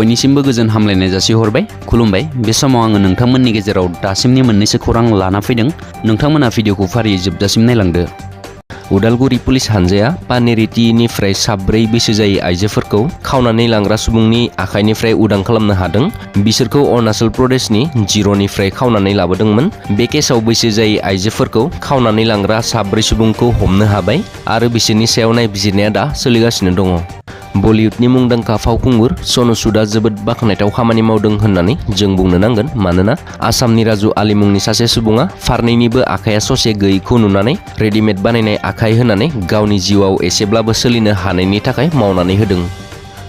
बयनिसिमबो गोजोन हामलायनाय जासिहरबाय। खुलुमबाय। बे समाव आङो नोंथांमोननि गेजेराव दासिमनि मोननैसो खौरां लाना फैदों। नोंथांमोना भिडिअखौ फारियै जोबजासिम नायलांदो। उदालगुरि पुलिस हानजाया पानेरिटिनिफ्राय 4 बैसो जायै आइजोफोरखौ खावनानै लांग्रा सुबुंनि आखाइनिफ्राय उदां खालामनो हादों। बिसोरखौ अरुणाचल प्रदेशनि जिर'निफ्राय खावनानै लाबोदोंमोन। बे केसाव बैसो जायै आइजोफोरखौ खावनानै लांग्रा 4 सुबुंखौ हमनो हाबाय आरो बिसोरनि सायाव नायबिजिरनाया दा सोलिगासिनो दङ। बलिउडनि मुंदांखा फावखुंगुर सनु सुदआ जोबोद बाख्नायथाव खामानि मावदों होननानै जों बुंनो नांगोन। मानोना आसामनि राजु आली मुंनि सासे सुबुङा फारनैनिबो आखाइया ससे गैयैखौ नुनानै रेडिमेड बानायनाय आखाइ होनानै गावनि जिउआव एसेब्लाबो सोलिनो हानायनि थाखाय मावनानै होदों।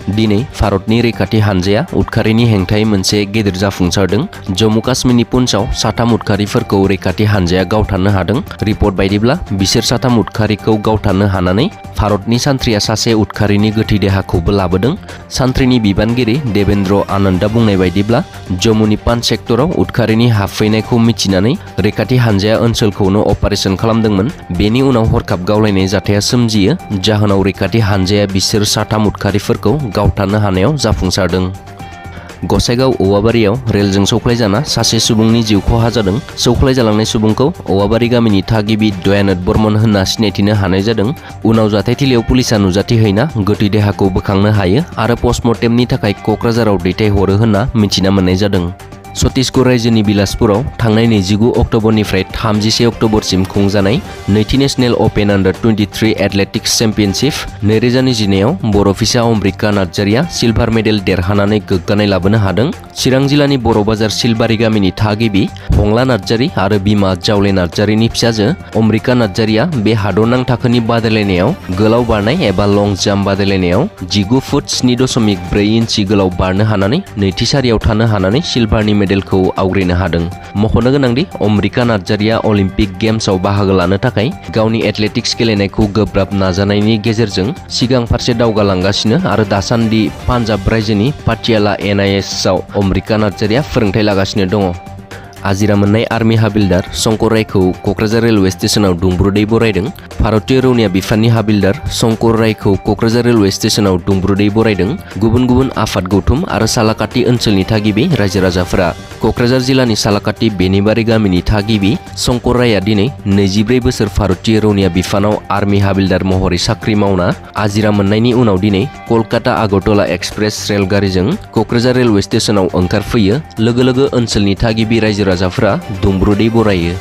दिनै भारतनि रैखाथि हानजाया उदखारिनि हेंथायै मोनसे गेदेर जाफुंसारदों। जम्मु काश्मीरनि पुन्चआव 3 उदखारिफोरखौ रैखाथि हानजाया गावथारनो हादों। रिपर्ट बायदिब्ला बिसोर 3 उदखारिखौ गावथारनो हानानै भारतनि सान्थ्रिया सासे उदखारिनि गोथै देहाखौबो लाबोदों। सान्थ्रिनि बिबानगिरि देवेन्द्र आनन्दआ बुंनाय बायदिब्ला जम्मुनि पान्च सेक्टराव उदखारिनि हाबफैनायखौ मिथिनानै रैखाथि हानजाया ओनसोलखौनो अपारेशन खालामदोंमोन। बेनि उनाव हरखाब गावलायनाय जाथाया सोमजियो, जाहोनाव रैखाथि हानजाया बिसोर 3 उदखारिफोरखौ गावथारनो हानायाव जाफुंसारदों। गसाइगाव औवाबारियाव रेलजों सौख्लायजाना सासे सुबुंनि जिउ खहा जादों। सौख्लायजालांनाय सुबुंखौ औवाबारि गामिनि थागिबि दयानद बर्मन होनना सिनायथिनो हानाय जादों। उनाव जाथायथिलियाव पुलिसा नुजाथिहैना गोथै देहाखौ बोखांनो हायो आरो पस्टमर्टेमनि थाखाय क'क्राझाराव दैथायहरो होनना मिथिना मोननाय जादों। छत्तीसगढ़ रायजोनि बिलासपुराव थांनाय 29 अक्ट'बरनिफ्राय 31 अक्ट'बरसिम खुंजानाय नैथि नेशनेल अपेन अंडर-23 एथलेटिक्स चेम्पियनशिप 2019 आव बर' फिसा अम्रिका नार्जारिया सिलभार मेडेल देरहानानै गोग्गानाय लाबोनो हादों। चिरां जिल्लानि बर' बाजार सिलबारि गामिनि थागिबि हंला नार्जारि आरो बिमा जावले नार्जारिनि फिसाजो अम्रिका नार्जारिया बे हादरनां थाखोनि बादायलायनायाव गोलाव बारनाय एबा लं जाम्प बादायलायनायाव 19 फुट 7.4 इन्सि गोलाव बारनो हानानै नैथि सारियाव थानो हानानै सिलभारनि मेडेलखौ आवग्रिनो हादों। मख'नो गोनांदि अम्रिका नार्जारिया अलिम्पिक गेम्सआव बाहागो लानो थाखाय गावनि एथलेटिक्स गेलेनायखौ गोब्राब नाजानायनि गेजेरजों सिगां फारसे दावगालांगासिनो आरो दासान्दि पान्जाब रायजोनि पाटियाला NIS आव अम्रिका नार्जारिया फोरोंथाय लागासिनो दङ। आजिरा मोननाय आर्मि हाबिलदार शंकर रायखौ क'क्राझार रेलवे स्टेशनाव दुंब्रुदै बरायदों। भारतीय रौनिया बिफाननि हाबिलदार शंकर रायखौ क'क्राझार रेलवे स्टेशनाव दुंब्रुदै बरायदों। गुबुन गुबुन आफाद गौथुम आरो सालाकाटि ओनसोलनि थागिबि रायजो राजाफोरा क'क्राझार जिल्लानि सालाकाटि बेनिबारि गामिनि थागिबि शंकर रायआ दिनै 24 बोसोर भारतीय रौनिया बिफानाव आर्मि हाबिलदार महरै साख्रि मावना आजिरा मोननायनि उनाव दिनै कलकाता आगरतला एक्सप्रेस रेलगारिजों क'क्राझार रेलवे स्टेशनाव ओंखारफैयो। लोगो लोगो ओनसोलनि थागिबि रायजो राजाफोरा दुंब्रुदै बरायो।